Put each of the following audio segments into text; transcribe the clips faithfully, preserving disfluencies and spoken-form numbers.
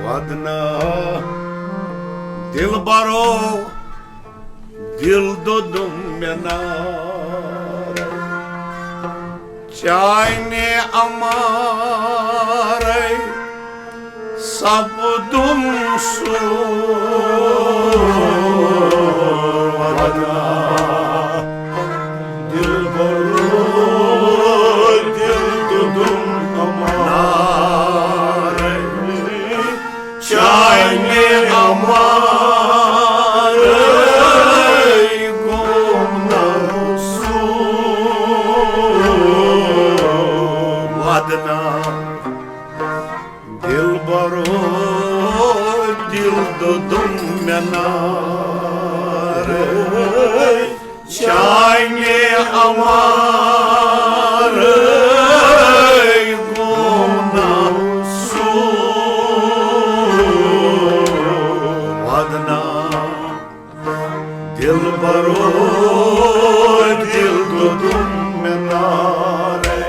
ودنا دلبرو، دل دودم مےٚ نارے۔ چانہِ امارے سپدُم سُہ۔ ودنا دلبرو، دل دودم امارے۔ چانہِ امارے گوم نہ سُہ۔ ودنا دلبرو، دل دودم مےٚ نارے۔ چانہِ امارے گوم نہ سُہ۔ ودنا دلبرو، دل دودم مےٚ نارے۔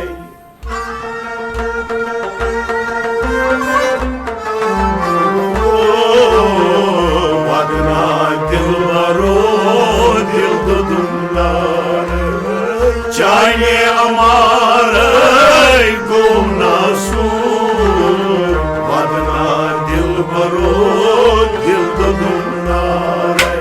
ودنا دلبرو، دل دودم نارے۔ چانہِ امارے گوم نہ سُہ۔ ودنا دلبرو، دل دودم نارے۔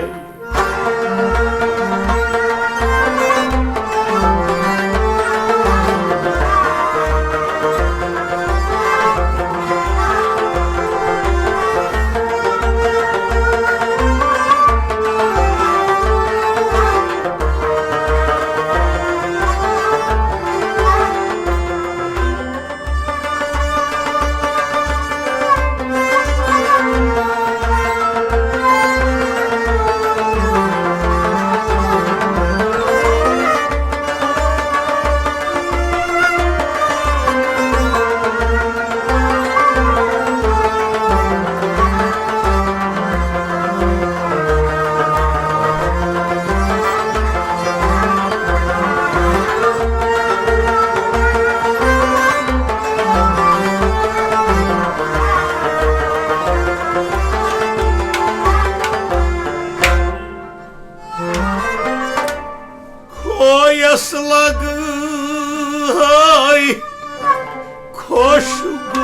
کھویس لگے خوشبو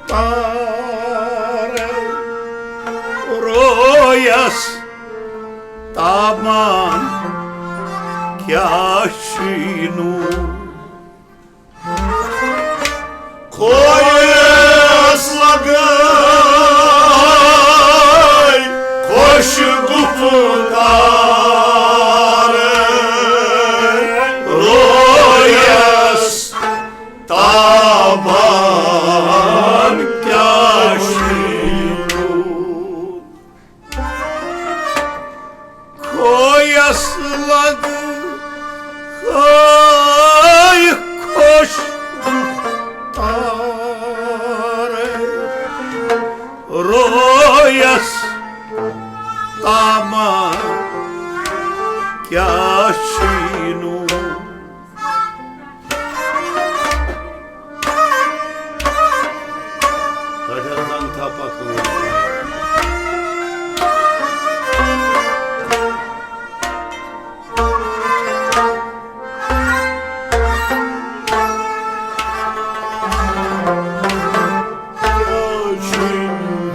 تارے، رویس تابان کیا شینو۔ کھویس لگے خوش گفتار، رویس تابان کیا شیرو۔ کھویس لگے خوش تارے، رویس تابان کیا شینو۔ کڑھ زنگ تھپھ اکھ۔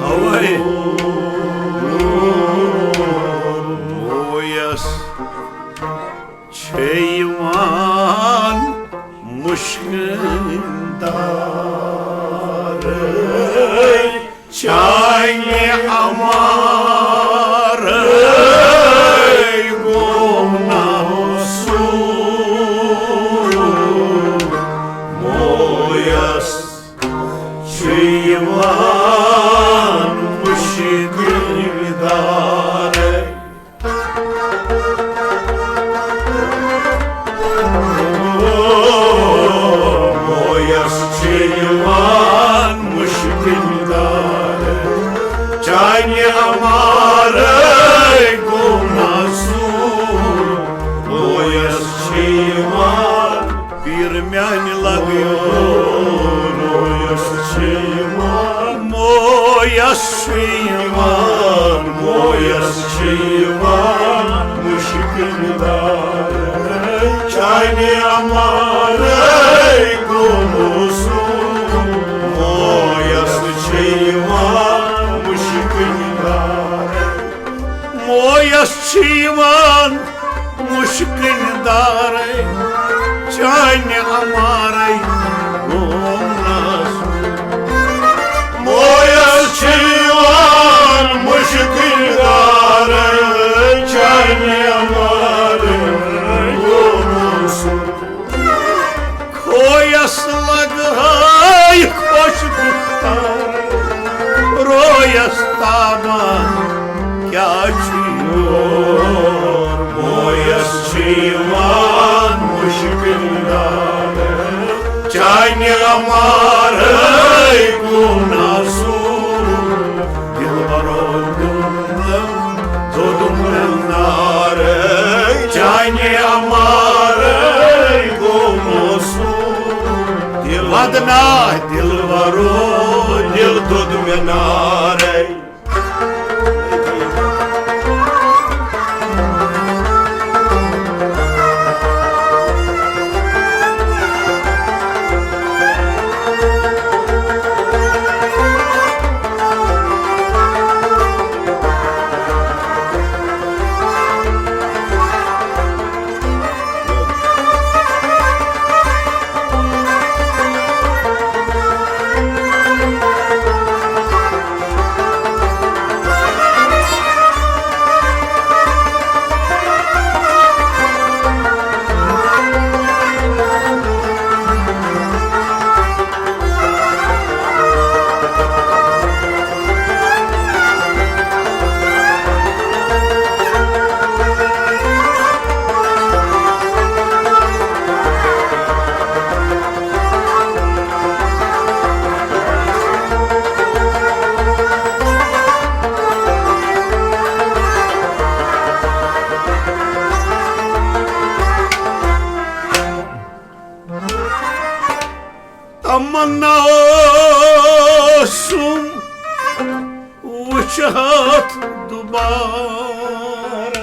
اوے۔ مویس چھے یوان مشکن دارے، چانہِ امارے گوم نہ سُہ۔ مویس چھے یوان مشکن دارے۔ مویس چھے یوان مشکن دارے، چانہِ امارے گوم نہ سُہ۔ مویس چھے یوان پیر میانہِ لگے، مویس چھے مویس چھُ یِوان، مویس چھُ یِوان مُشکِل دار۔ چانہِ عمارے گوٚو موسوم، مویس چھُ یِوان مُشکِل دار۔ مویس چھُ یِوان مُشکِل دارے، چانہِ عمارے گوٚو ناس۔ مویس چھُ یِوان مُشکِل دارے، چانہِ عمارے گوٚو ناس۔ کھویس لگہٕ ہاے خۄش گُفتار، رویس تابان کیٛاہ چھُ یور؟ مویس چھُ یِوان مُشکِل دار، چانہِ عمارے گوٚو ناصوٗر۔ دِلبرو دیُن دوٚدُم نارے، چانہِ عمارے گوٚو موسوٗم۔ دِل ودنا دِلبرو، دِل دوٚد مےٚ نارے۔ تمنا اوسُم وٕچھِ ہتھ دُبارٕ،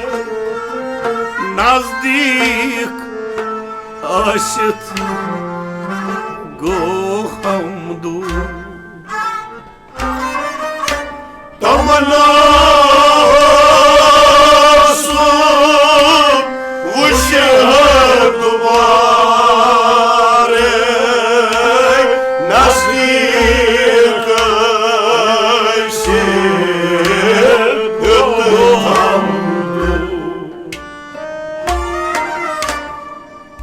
نزدیٖک ٲسِتھ گوٚو ہم دوٗر۔ تمنا اوسُم وٕچھِ ہتھ دُبارٕ، نزدیٖک ٲسِتھ ہیوٚت ہم دوٗر۔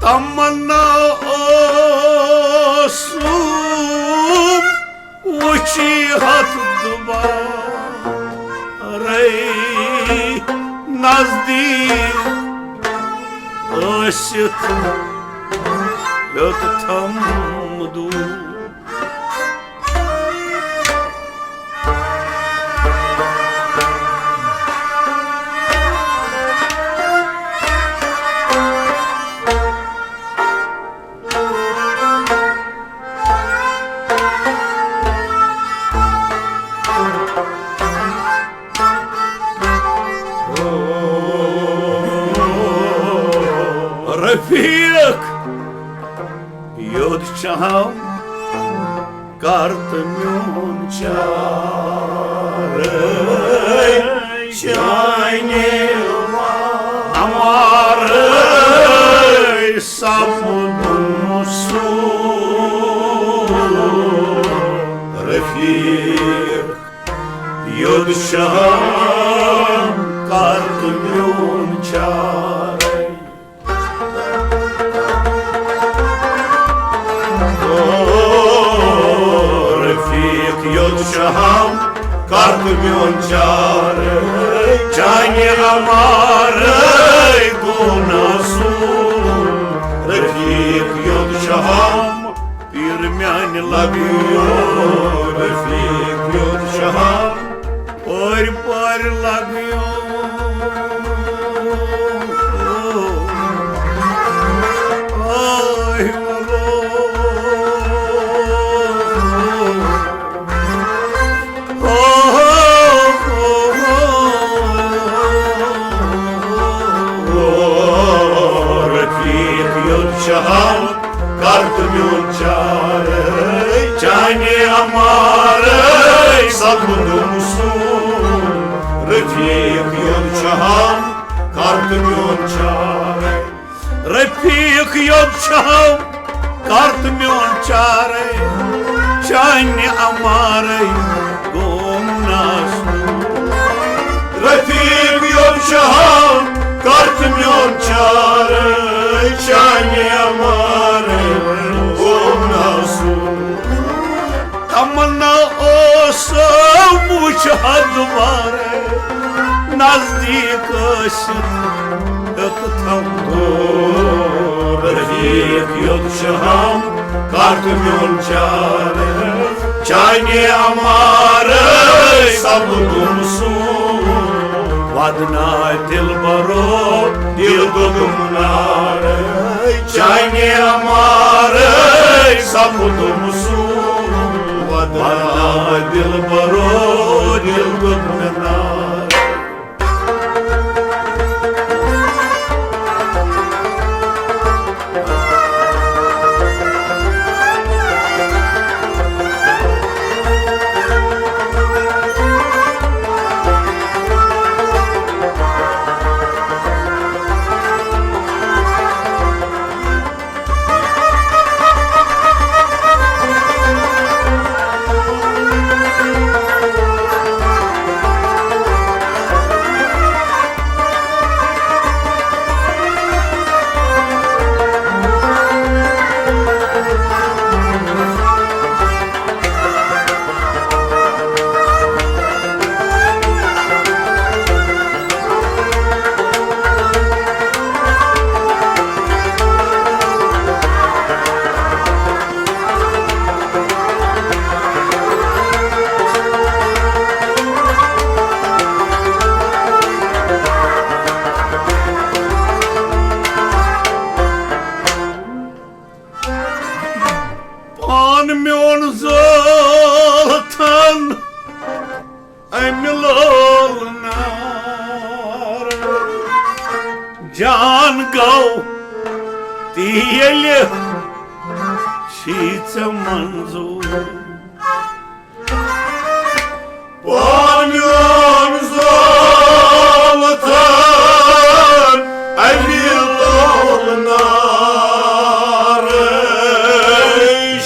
تمنا اوسُم وٕچھِ ہتھ دُبارَے، نزدیٖک ٲسِتھ ہیوٚتتھم دوٗر۔ رفیق یوٚد چھہم کر تہٕ میون چارٕ، چانہِ عمارٕ سپدُن سوٗر۔ رفیق یوٚد چھہم کر تہٕ میون چارٕ۔ او رفیق یوٚد چھہم کر تہٕ میون چارٕ، چانہِ عمارٕ گوٚو ناصوٗر۔ رفیق یوٚد چھہم پیر میانہِ لگیو، رفیق یوٚد چھہم پورِ پورِ لگیو۔ آے ملو۔ عمارے سپدُم سون، رفیق یوٚت چھُ ہم کر تہٕ میون چارے۔ رفیق یوٚت چھُ ہم کر تہٕ میون چارے، چانہِ عمارے گوم ناسوٗر۔ رفیق یوٚت چھُ ہم کر تہٕ میون چارے، چانہِ عمارے گوم ناسوٗر۔ تمنا اوسم وُچھ ہا دوبارے، نزدیک ٲسِتھ ہیوٚت تھم دوٗر۔ رفیق یوٚت چھُ ہم کر تہٕ میون چارے، چانہِ عمارے سپدُم سون۔ ودنا دلبرو دل دوٚدُم نارے، چانہِ عمارے سپدُم سون۔ ودنا دلبرو دل دوٚدُم نارے۔ پان میون زٲل تھن امہِ لول نار۔ جان گوٚو تی ییٚلہِ چھی ژےٚ منظوٗر۔ پان میون زول تھان اَمہِ لول نار۔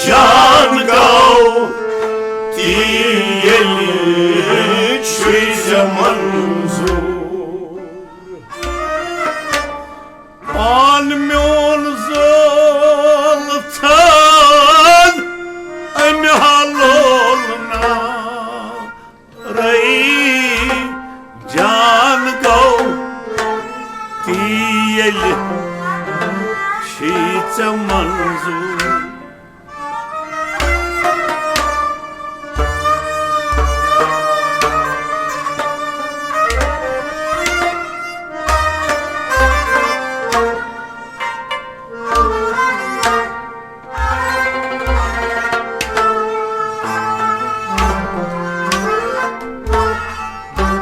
جان گوٚو تی ییٚلہِ چھُے ژےٚ منظوٗر۔ پان میون زول ژھان امہِ حالول نارے۔ جان گوٚو تی ییٚلہِ چھی ژےٚ منظوٗر۔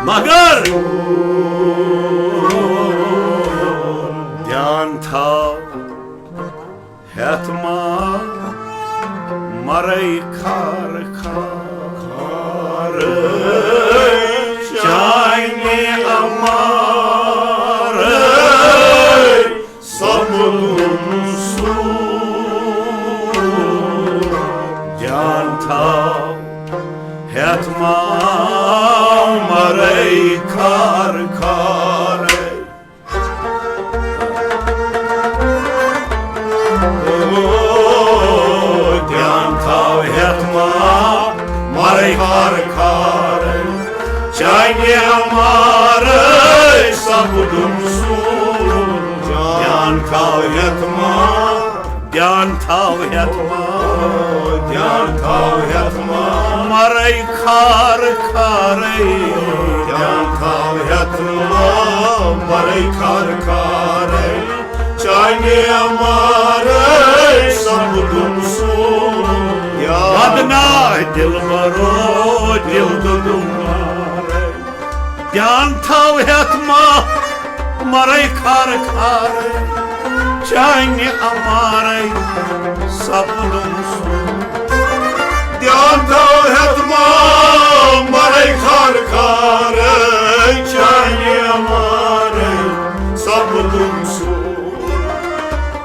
مگر دیان تھاو، ہیتھ ما مرے کھار کھار۔ چانہِ عمارے سپدُم سوٗر۔ دیان تھاو، ہیتھ ما مرے کھار کھار۔ او، دیان تھاو ہیتھ ما مرے کھار کھار۔ چانہِ عمارے سپدُم سوٗر۔ دیان تھاو ہیتھ ما، دیان تھاو ہیتھ ما، دیان تھاو ہیتھ ما۔ مرے کھار کھارے۔ دیان تھاو ہیتھ ما، مرے کھار کھارے۔ چانہِ عمارے سپدُم سوٗر۔ ودنا دلبرو دل دوٚدُم نارے۔ دیان تھاو ہیتھ ما مرے کھار کھارے۔ چانہِ عمارے سپدُم سوٗر۔ تو ہیتھ ما مرے خار خارے، چانہِ مارے سپدُم سوٗر۔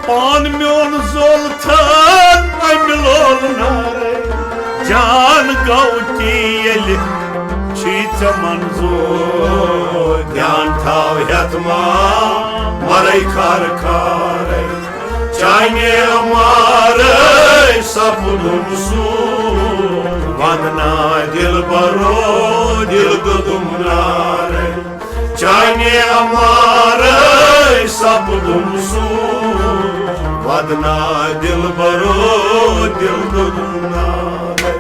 پان میون زول تھن امہِ لول نارے، جان گوٚو تی ییٚلہِ چھی ژےٚ منظوٗر۔ دیان تھاو ہیتھ ما مرے خار خارے، چانہِ مارے سپدُم سوٗر۔ ودنا دلبرو دل دوٚدُم نارے، چانہِ مارے سپدُم سوٗر۔ ودنا دلبرو دل دوٚدُم نارے۔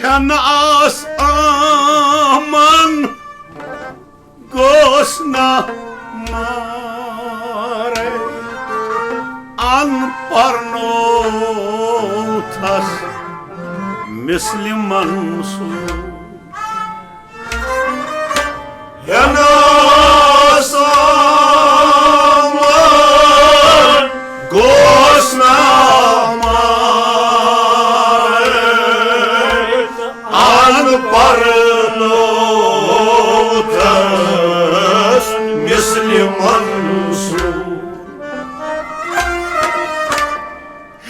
ہٮ۪نہٕ آس آمن گوس نہ مارے، ان پرنوتھس مثلِ منصور۔ ہٮ۪نہٕ آس آمن گوس نہ مارے، ان پرنوتھس مثلِ منصور۔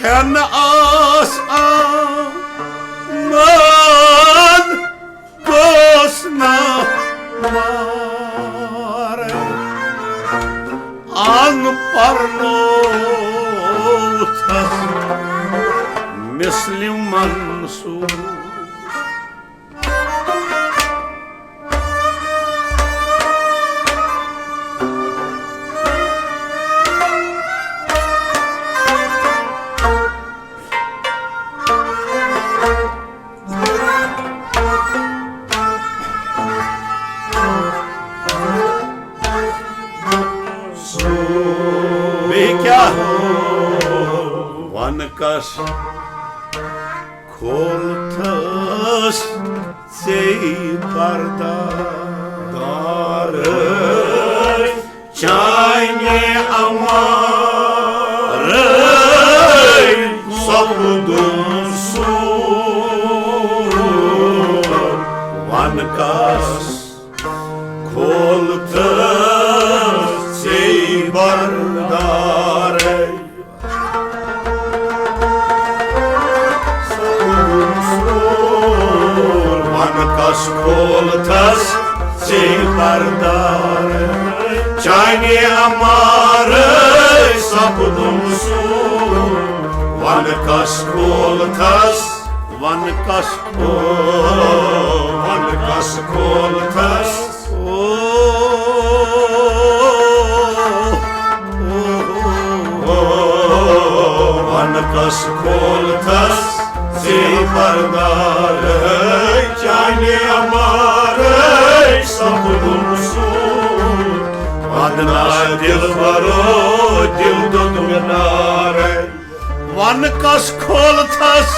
ہٮ۪نہٕ آس آمن گوس نہ مارے، ان پرنوتھس مثلِ منصور۔ بیٚیہِ کیٛاہ؟ وَن کَس کھولتھس ژے پردہ دار، چانہِ اَمارے سپدُم سوٗر۔ وَن کَس کھولتھس ژے پردہ دار۔ وَن کَس کھولتھس ژے پردہ دار، چانہِ اَمارے سپدُم سوٗر۔ وَن کَس کھولتھس، وَن کَس، او، وَن کَس کھولتھس۔ او، او، وَن کَس کھولتھس ژے پردہ دار، چانہِ اَمارے سپدُم سوٗر۔ ودنا دلبرو دل دوٚدُم نارے۔ وَن کَس کھولتھس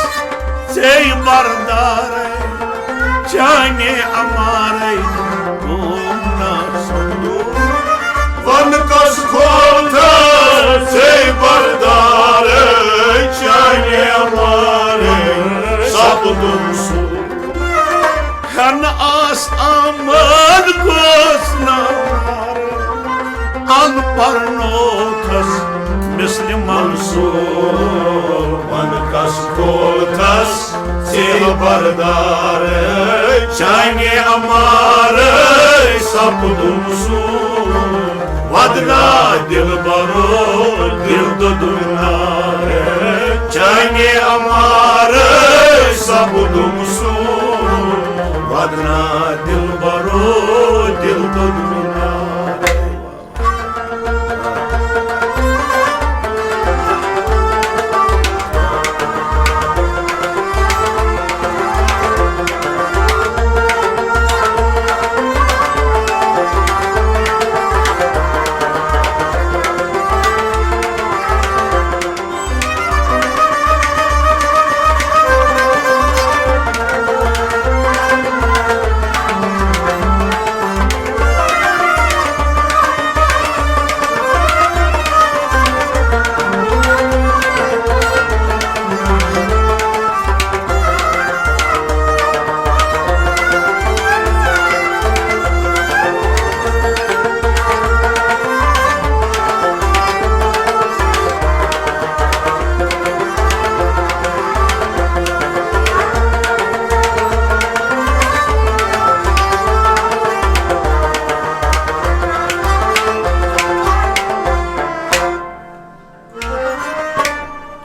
ژے پردہ دار، چانہِ اَمارے گوم نہ سپدُم۔ وَن کَس کھولتھس ژے پردہ دار، چانہِ اَمارے سپدُم سوٗر۔ ہٮ۪نہٕ آس آمد گوس نہ مارے، ان پرنوتھس مثلِ منصور۔ ژے بردار، چانہِ امارے سپدُم سون۔ ودنا دلبرو دل دوٚدُم نارے، چانہِ امارے سپدُم سون۔ ودنا دلبرو دل دوٚدُم نارے۔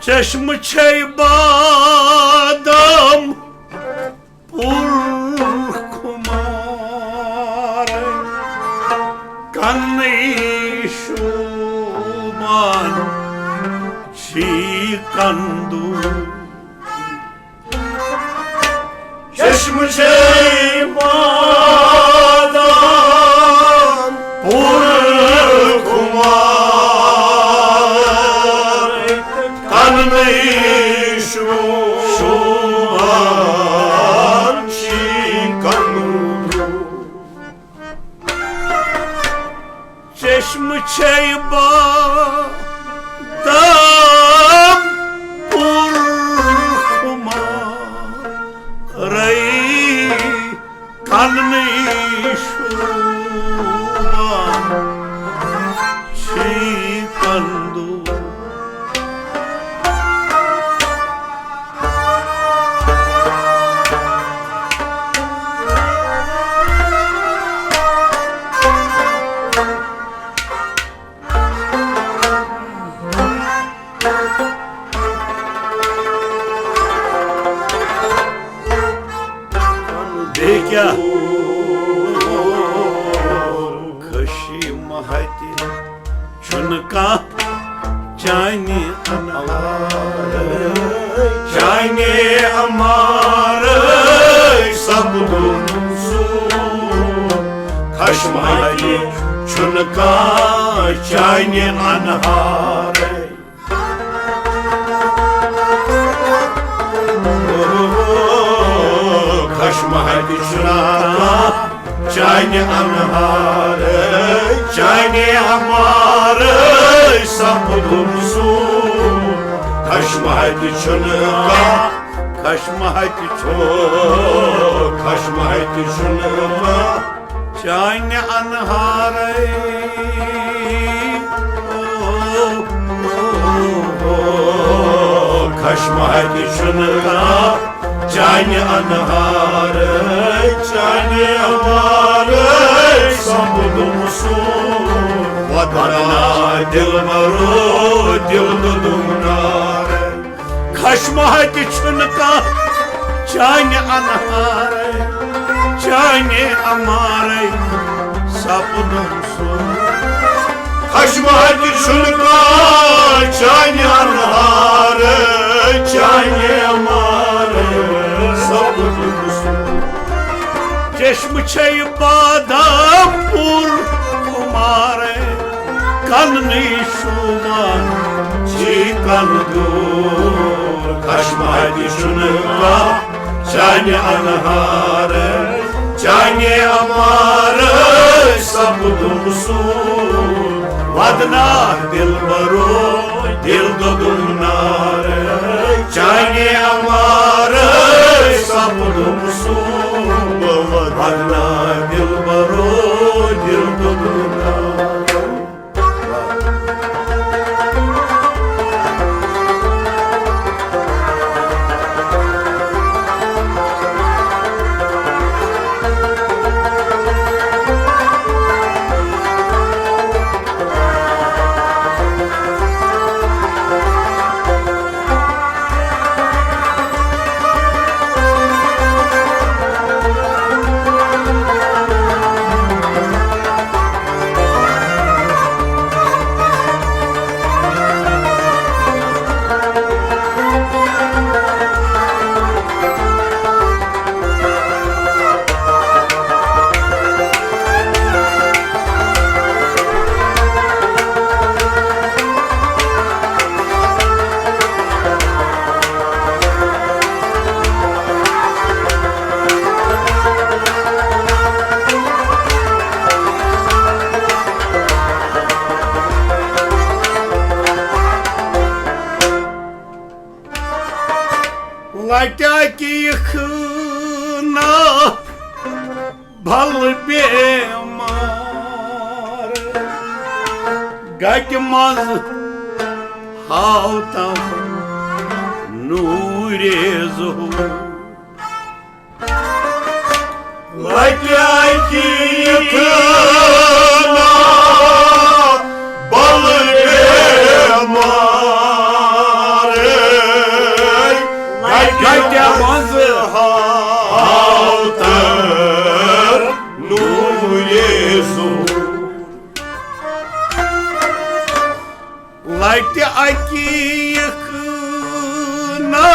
چشمہٕ چھے بادام پوٗر خُمار، کنٕے شوٗبان چھی کندوٗر۔ چشمہٕ چھے بادام پوٗر خُمار، کنٕے شوٗبان چھی کندوٗر۔ چشمہٕ چھے بادام پوٗر خُمارے، کنٕے شوٗبان چھی کندوٗر۔ بیٚیہِ کیٛاہ؟ خۄشی مہتہِ چھُنہٕ کانٛہہ چانہِ انہارے، چانہِ امارے سپدُم سون۔ خۄشمہٕ ہتہِ چھُنہٕ کانٛہہ چانہِ انہارے۔ خۄشمہٕ ہتہِ چھُنہٕ کانٛہہ چانہِ انہارے، چانہِ امارے سپدُم سون۔ خۄشمہٕ ہتہِ چھُنہٕ کانٛہہ، خۄشمہٕ ہتہِ چھُ، خۄشمہٕ ہتہِ چھُنہٕ کانٛہہ چانہِ انہارے۔ خۄشمہٕ ہتہِ چھُنہٕ کانٛہہ چانہِ انہارے، چانہِ امارے سپدُم سون۔ ودنا دلبرو دل دوٚدُم نارے۔ خۄشمہٕ ہتہِ چھُنہٕ کانٛہہ چانہِ انہارے، چانہِ امارے سپدُم سون۔ خۄشمہٕ ہتہِ چھُنہٕ کانٛہہ چانہِ انہارے، چانہِ امارے سپدُم سون۔ چشمہٕ چھے بادام پوٗر خُمارے، کنٕے شوٗبان چھی کندوٗر۔ خۄشمہٕ ہتہِ چھُنہٕ کانٛہہ چانہِ انہارے، چانہِ امارے سپدُم سون۔ ودنا دلبرو دل دوٚدُم نارے، چانہِ امارے سپدُم سون۔ ودنا دلبرو دل دوٚدُم نارے۔ پٹاکی خانہ بل بیمار، گٹہِ منٛز ہاو تم نورِ ظہور۔ پٹاکی خانہ بل بیمار، گٹہِ منٛز ہاو تم نورِ ظہور۔ لٹہِ اکی خانہ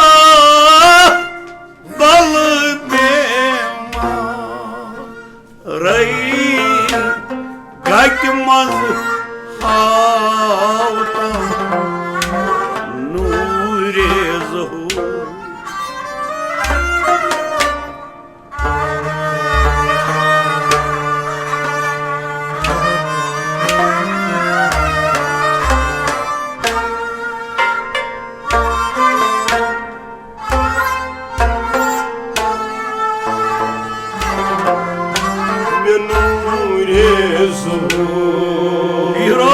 بل بیمار، رئی گٹہِ منٛز ہاو تم نورِ ظہور۔ مےٚ نوٗرِ ظہور۔ ہیرو۔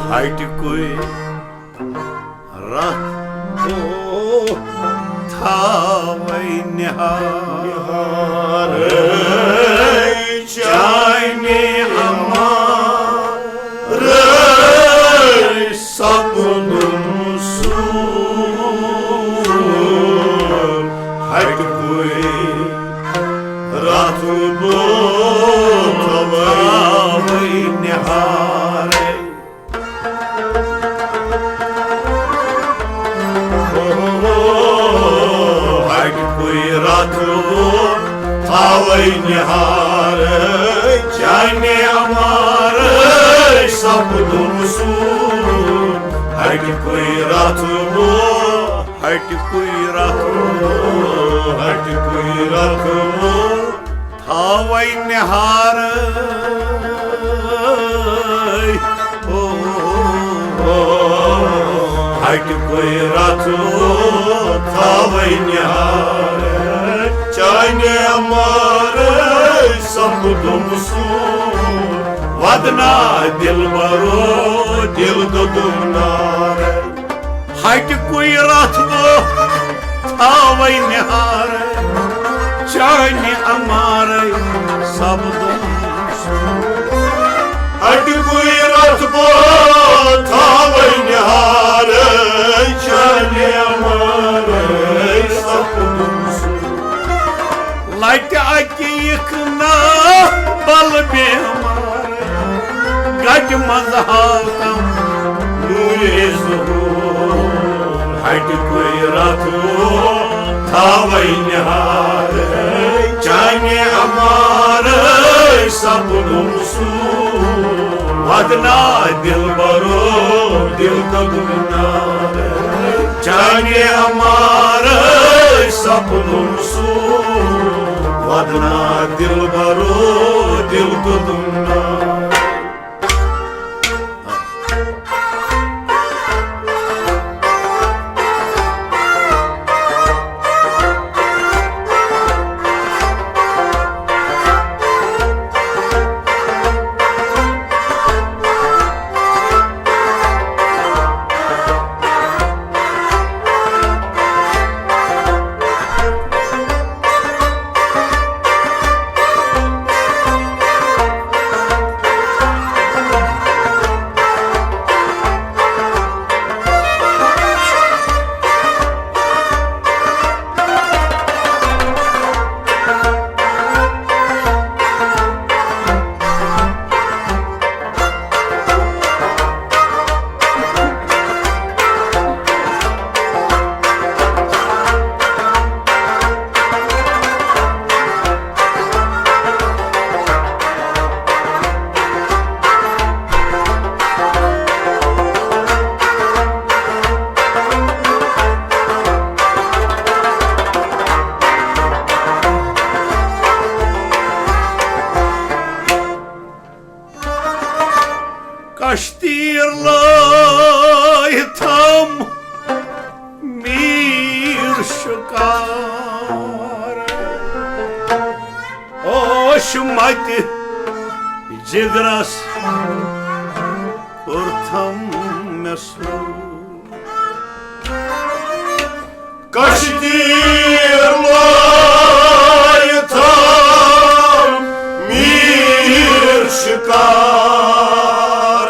ہٹہِ کُے رتھ گوٚو تھاوَے نِہار۔ چانہِ اَمارَے سپُدُم سوٗر۔ ہٹہِ کُے رتھ گوٚو تھاوَے نِہار۔ ہٹہِ کُے رتھ گوٚو تھاوَے نِہار۔ چانہِ اَمارَے سپُدُم سوٗر۔ ہٹہِ کُے رتھ گوٚو، ہٹہِ کُے رتھ گوٚو، ہٹہِ کُے رتھ گوٚو تھاوَے نِہار۔ او، او، ہٹہِ کُے رتھ گوٚو تھاوَے نِہار۔ چانہِ اَمارَے سپُدُم سوٗر۔ وَدنا دِلبرو، دِل دوٚدُم نارَے۔ ہٹہِ کُے رتھ گوٚو تھاوَے نِہار۔ چانہِ اَمارَے سپُدُم سوٗر۔ ہٹہِ کُے رتھ گوٚو تھاوَے نِہار۔ چانہِ اَمارَے سپُدُم سوٗر۔ لٹہِ اکی خانہ بل بیمار، گٹہِ منٛز ہاو تم نورِ ظہور۔ ہٹہِ کُے رتھ گوٚو تھاوَے نِہار۔ چانہِ اَمارَے سپُدُم سوٗر۔ وَدنا دِلبرو، دِل دوٚدُم نارَے۔ چانہِ اَمارَے سپُدُم سوٗر۔ وَدنا دِلبرو، دِل دوٚدُم نارَے۔ شکار۔ اوش متہِ جگرس کوٚرتھم مےٚ سوٗر۔ کشتیٖر لٲیتھ میٖر شکار۔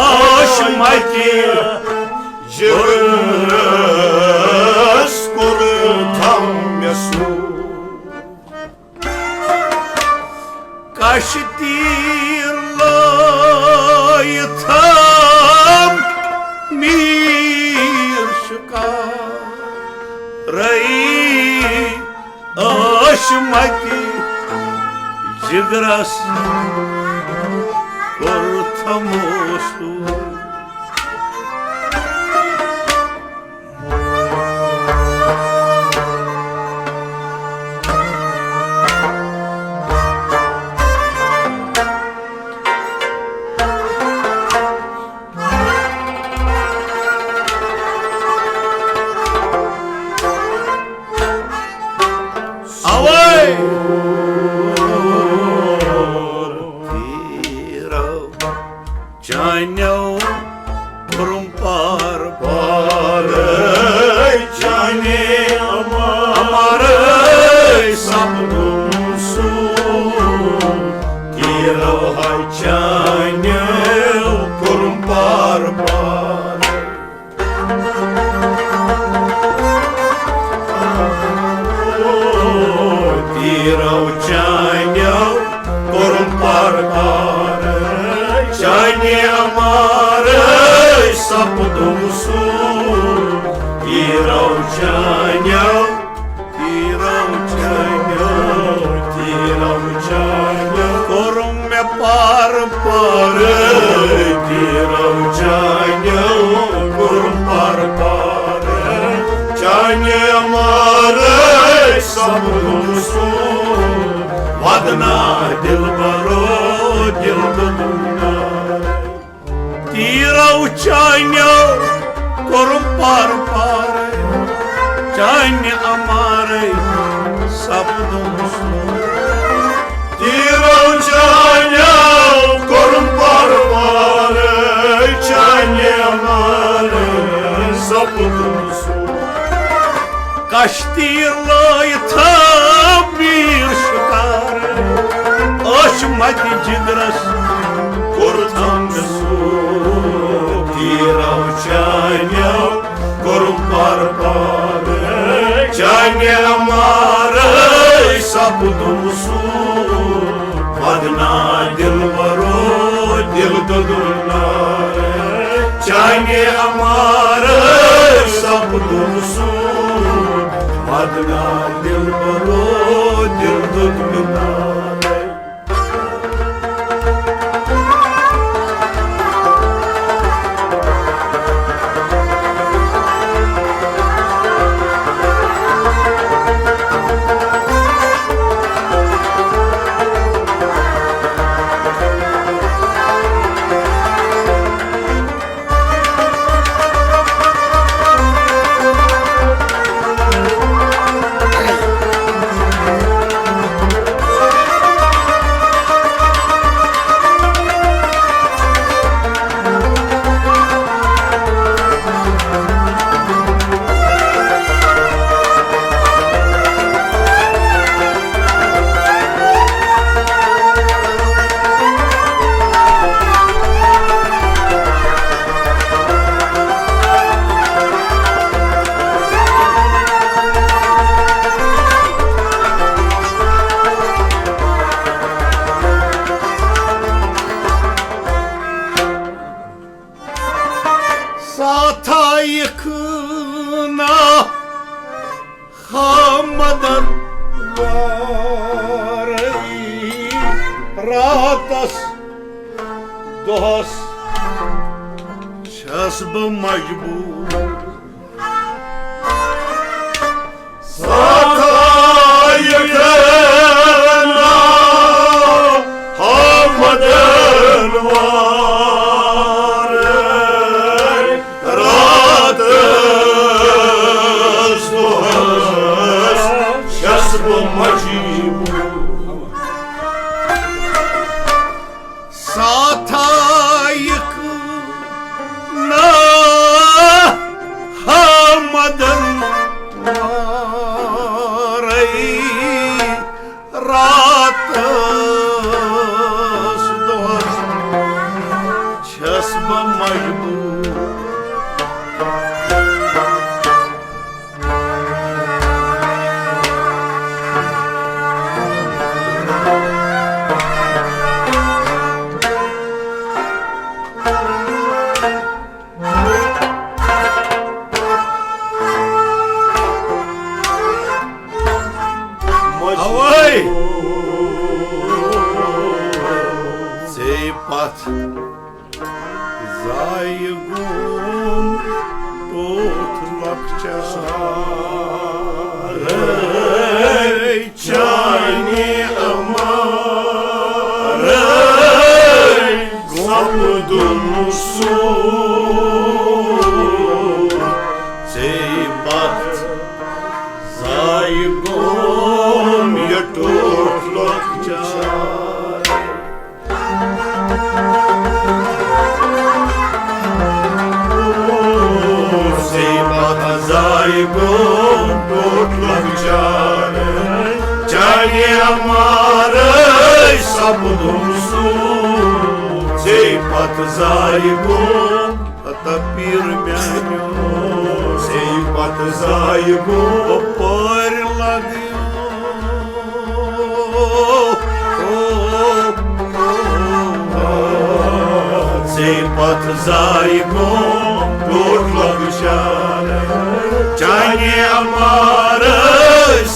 اوش متہِ جگرس کوٚرتھم مےٚ سوٗر۔ کشتیٖر لٲیتھم میٖر شکارے۔ اوش متہِ جگرس کوٚرتھم سوٗر۔ اوے تیرو چانیو کوٚرُم پار پار، چانے امارے سپدُم سوٗر۔ تیرو ہاے چانیو کوٚرُم پار پار۔ تیرو چانیو کوٚرُم پار پار، چانہِ امارے سپدُم سوٗر۔ تیرو چانیو، تیرو چانیو، تیرو چانیو کوٚرُم مےٚ پار پار۔ تیرو چانیو کوٚرُم پار پار، چانہِ امارے سپدُم سوٗر۔ ودنا دلبرو دل دوٚدُم نارے۔ تیرو چانیو کوٚرُم پار پار، چانہِ امارے سپدُم سوٗر۔ تیرو چانیو کوٚرُم پار پار، چانہِ امارے سپدُم سوٗر۔ کشتی لٲیتھ میٖر شکار، اوش متہِ جگرس کوٚرتھم سوٗر۔ تیرو چانیو کوٚرُم پار پار، چانہِ امارے سپدُم سوٗر۔ ودنا دلبرو دل دوٚدُم نارے، چانہِ امارے سپدُم سوٗر۔ ودنا دلبرو دل دوٚدُم نارے۔ ساتھ آیکھ نا حامدن وارے، راتس دۄہس چھس بہٕ مجبوٗر۔ ساتھ آیکھ نا حامدن وارے، راتس اوے! ژے پتھ زایہِ گوم ٹوٹھ لۄکچارے، چانہِ امارے سپدُم سوٗر۔ ژے پتھ زایہِ گوم یہِ ٹوٹھ لۄکچارے۔ ژے پتھ زایہِ گوم ٹوٹھ لۄکچارے، چانہِ امارے سپدُم سوٗر۔ ژے پتھ زایہِ گوم ہتا پیٖر میانیو، ژے پتھ زایہِ گوم پٲرۍ لگیو۔ ژے پتھ زایہِ گوم ٹوٹھ لۄکچارے، چانہِ امارے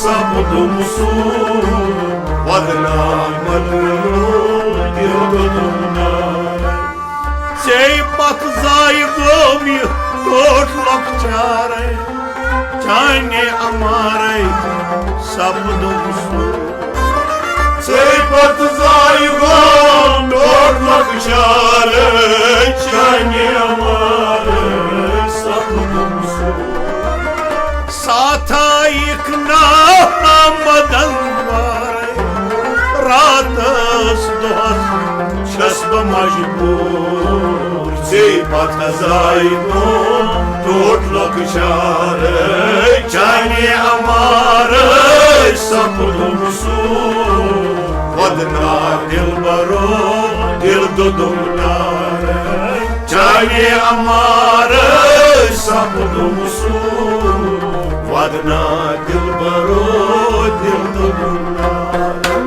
سپدُم سوٗر۔ ودنام مدنو دِل دوٚدُم نارے۔ ژے پتھ زایہِ گوم یہِ ٹوٹھ لۄکچارے، چانہِ امارے سپدُم سوٗر۔ ژے پتھ زایہِ گوم ٹوٹھ لۄکچارے، چانہِ امارے سپدُم سوٗر۔ ساتھ آیِکھ نہ آمدن وارے، راتس دۄہس چھس بہٕ مجبوٗر۔ ژے پتھ زایہِ گوم ٹوٹھ لۄکچارے، چانہِ امارے سپدُم سوٗر۔ ودنا دلبرو دِل دوٚدُم نارے، چانہِ امارے سپدُم سوٗر۔ ودنا دلبرو دِل دوٚدُم نارے۔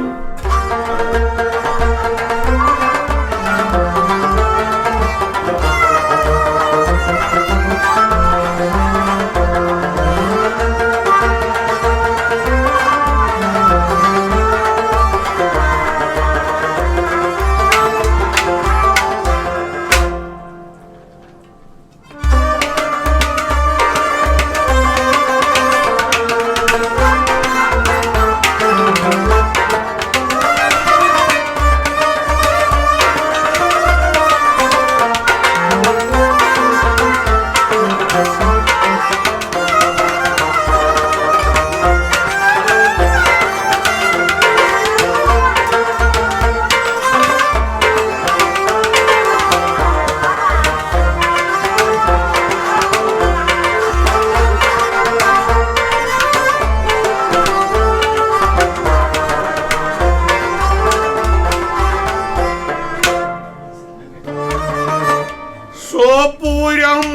سوپورم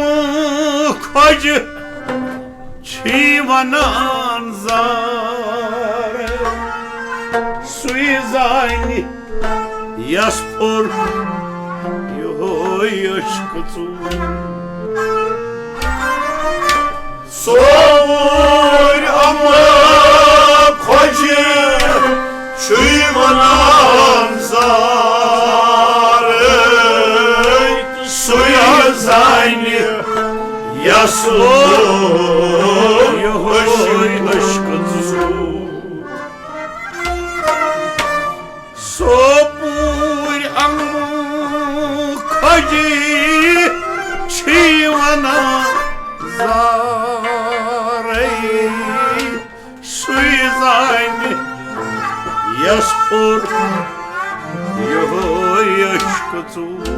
خۄجہِ چھی ونان زارے، سُے زانہِ یس پوٚر یِہوٚے عشق ژوٗر۔ سوپورم خۄجہِ چھُے ونان زارے، سُے زانہِ یس پوٚر یِہوٚے عشق ژوٗر۔ سوپورم خۄجہِ چھی ونان زارے، سُے زانہِ یس پوٚر یِہوٚے عشق ژوٗر۔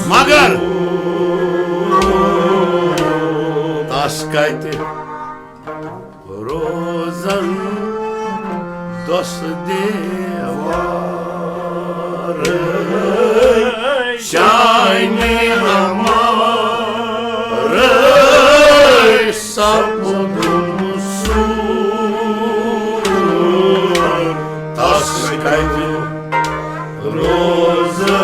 مگر تس کتہِ روزن دۄس دیوار، شانہِ امارے سپدُن سوٗر۔ تس کتہِ روزن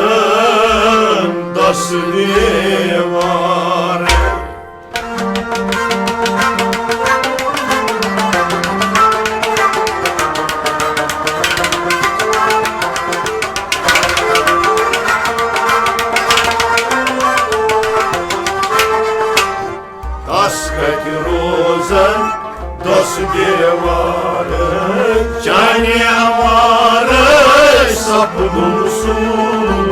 دۄس دیوار۔ تس کتہِ روزن دۄس دیوار، چانہِ امارے سپدُن سوٗر۔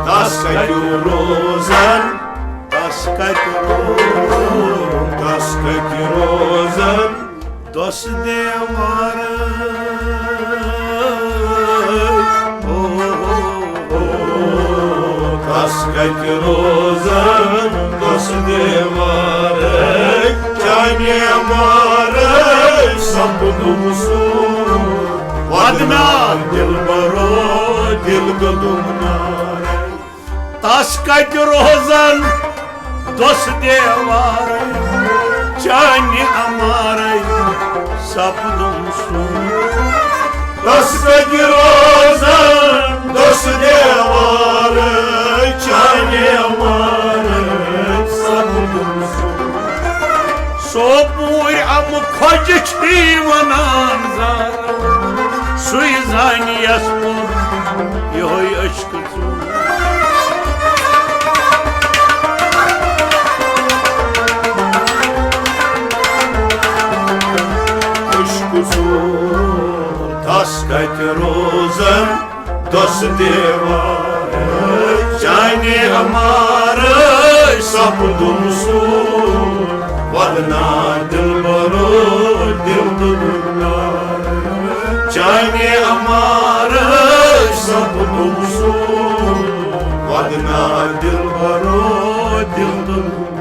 تس کتہِ روزن، تس کتہِ روزن، تس کتہِ روزن دۄس دیوار۔ او، او، او، تس کتہِ روزن دۄس دیوار، چانہِ امارے سپدُن سوٗر۔ ودنا دلبرو دل گدم نارے۔ تس کتہِ روزن دۄس دیوار، چانہِ امارے سپدُن سوٗر۔ تس کتہِ روزن دۄس دیوار، چانہِ امارے سپدُن سوٗر۔ سوپورۍ امہٕ کھۄجہِ چھی ونان زارٕ، سُے زانہِ یس پوٚر یِہوٚے عشق۔ عشق سوٗر۔ تس کتہِ روزن دۄس دیوار، چانہِ امارے سپدُن سوٗر۔ ودنا دلبرو دل گدم نارے، چانہِ امارے سپدُن سوٗر۔ ودنا دلبرو دل گدم